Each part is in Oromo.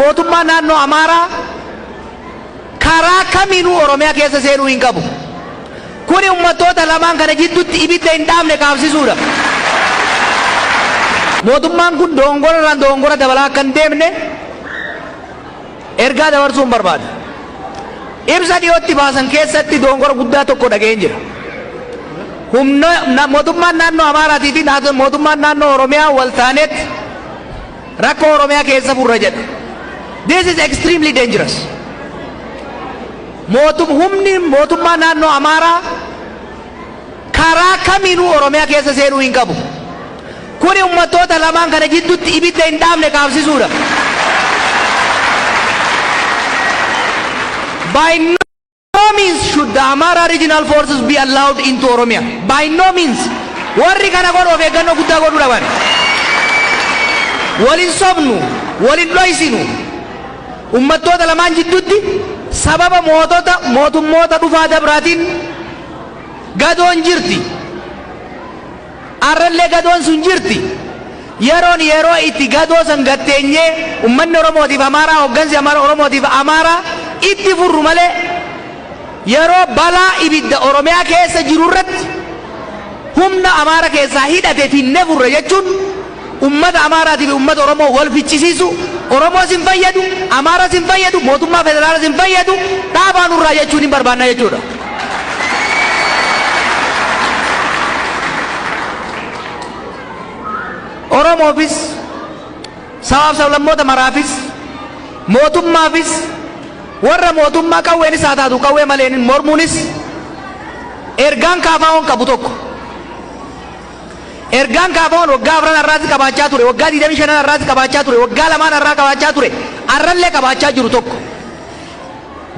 mootummaa naannoo Amaaraa karaa kamiinuu Oromiyaa keessa seenuu hin qabu. Kuni uummattoota lamaan kana jidduutti ibidda hin dhaamne kaabsisuudha. Mootummaan kun dogongora irraan dogongora dabalaa akka hin deemne ergaa dabarsuun barbaada. Ibsa dhiyootti baasan keessatti dogongora guddaa tokko dhaga'een jira. Humna mootummaan naannoo Amaaraatii fi mootummaan naannoo Oromiyaa wal taanetti rakkoo Oromiyaa keessa furra jedha. This is extremely dangerous. Humni mootummaa naannoo Amaaraa karaa kamiinuu Oromiyaa keessa seenuu hin qabu. Kuni uummattoota lamaan kana jidduutti ibidda hin dhaamne kaabsisuudha. By no means should the Amara regional forces be allowed into Oromia. By no means. Warri kana godhu of eeggannoo guddaa godhuu dhaban. Walin sobnu, walin dhoysinu. Uummattoota lamaan jidduutti sababa mootota mootummoota dhufaa dabraatiin gadoon jirti. Arrallee gadoon sun jirti. Yeroon yeroo itti gadoo san gatteenyee uummanni Oromootiif Amaaraa, hooggansi Oromootiif Amaaraa itti furru malee, yeroo balaa ibidda Oromiyaa keessa jiru irratti humna Amaara keessaa hidhate finnee furre jechuun ummata Amaaraatii fi ummata Oromoo wal ficcisiisu. Oromoos hin fayyadu, Amaaras hin fayyadu, mootummaa federaalas hin fayyadu. Dhaabaa nurraa jechuun hin barbaanna jechuudha. Oromoofis, sabaaf sablammoota maraafis, mootummaafis, warra mootummaa qawweenis haa taatu qawwee maleen mormuunis ergaan KFO'n qabu tokko. Ergaan KFO'n waggaa 4 har'aatti qabaachaa ture, waggaa 25 har'aatti qabaachaa ture, waggaa 2 har'aa qabaachaa ture, har'allee qabaachaa jiru tokko.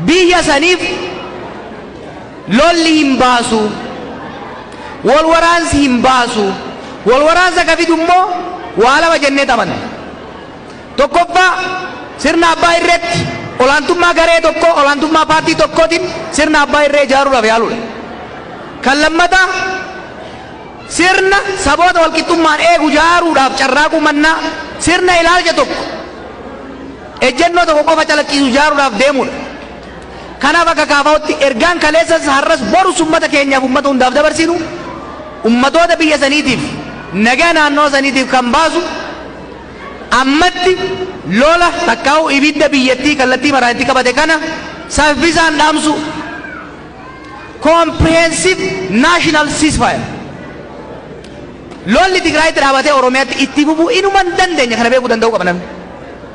Biyya saniif lolli hin baasu, wal waraansi hin baasu, wal waraansa ka fidu immoo waa lama jennee taphanna. Tokkoffaa, sirna abbaa irreetti olaantummaa garee tokko, olaantummaa paartii tokkootiin sirna abbaa irree ijaaruudhaaf yaaluudha. Kan lammataa, sirna saboota walqixxummaan eegu ijaaruudhaaf carraaquu mannaa sirna ilaalcha tokko, ejjennoo tokko qofa calaqqisu ijaaruudhaaf deemuudha. Kanaaf akka KFO'tti ergaan kaleessas, har'as, borus ummata keenyaaf, ummata hundaaf dabarsinu, ummatoota biyya saniitiif, nagaa naannoo saniitiif kan baasu, ammatti lola takkaa'u ibidda biyyattii kallattii maraan itti qabate kana saffisaan dhaamsu, comprehensive national ceasefire. Lolli Tigraayitti dhaabatee Oromiyaatti itti fufuu inuma hin dandeenya, kana beekuu danda'uu qaba namni.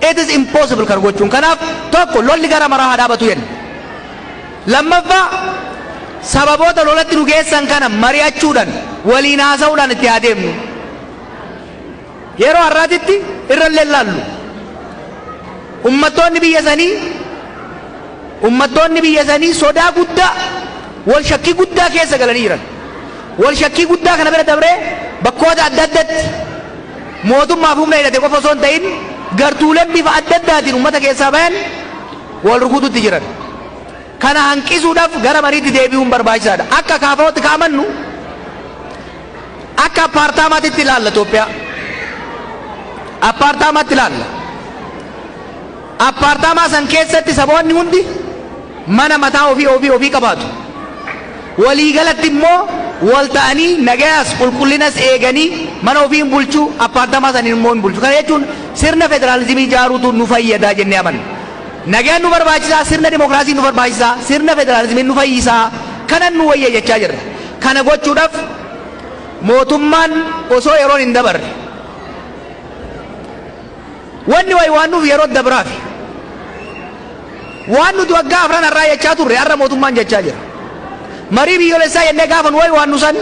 It is impossible kan gochuun. Kanaaf tokko, lolli gara maraa haa dhaabatu jenna. Lammaffaa, sababoota lolatti nu geessan kana mari'achuudhaan, waliin haasa'uudhaan itti haa deemnu. Yeroo har'aatitti irra illee laallu. Ummattoonni biyya sanii sodaa guddaa, wal shakkii guddaa keessa galanii jiran. Wal shakkii guddaa kana bira dabree bakkoota adda addaatti mootummaaf humna hidhate qofa osoo hin ta'in gartuuleen bifa adda addaatiin ummata keessaa bayan wal rukututti jiran. Kana hanqisuudhaaf gara mariitti deebi'uun barbaachisaadha. Akka KFO'tti ka'amannu akka appaartaamaatti ilaalla Itoophiyaa. Appaartaamaatti ilaalla. Appaartaamaa san keessatti saboonni hundi mana mataa ofii ofii ofii qabaatu. Waliigalatti immoo wal ta'anii nagayaas qulqullinas eeganii mana ofii hin bulchuu, appaartaamaa saniin immoo hin bulchu. Kana jechuun sirna federaalizimii ijaaruutu nu fayyadaa jennee amanna. Nagaan nu barbaachisaa, sirna dimokiraasii nu barbaachisaa, sirna federaalizimii nu fayyisaa, kanan nu wayya jechaa jirra. Kana gochuudhaaf mootummaan osoo yeroon hin dabarre, wanni wayi waan nuuf yeroo dabraafi waan nuti waggaa 4 har'aa jechaa turre har'a mootummaan jechaa jira. Marii biyyoolessaa jennee gaafa nu wayi waan nu san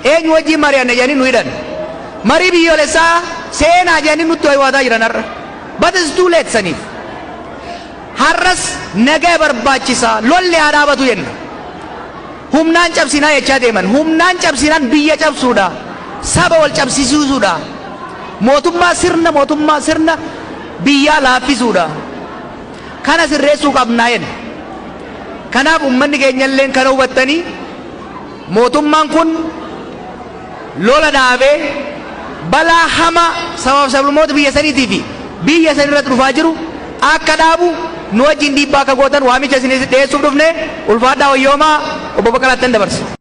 eenyu wajjin mari'anne jedhanii nu hidhan. Marii biyyoolessaa seenaa jedhanii nutti wayi jiran har'a. But it's too late saniif. Har'as nagaa barbaachisaa, lolli haa dhaabatu jenna. Humnaan cabsinaa jechaa deeman. Humnaan cabsinaan biyya cabsuudha. Saba wal cabsisiisuudha. Mootummaa, sirna mootummaa, sirna biyyaa laaffisuudha. Kana sirreessuu qabnaa jenna. Kanaaf uummanni keenya illee kana hubattanii mootummaan kun lola dhaabee balaa hamaa sabaaf sablammoota biyya saniitii fi biyya san irratti dhufaa jiru akka dhaabu nu wajjin dhiibbaa akka gootan waamicha isin dhiyeessuuf dhufne. Ulfaadhaa, wayyoomaa. Obbo Baqqalaatti dabarsa.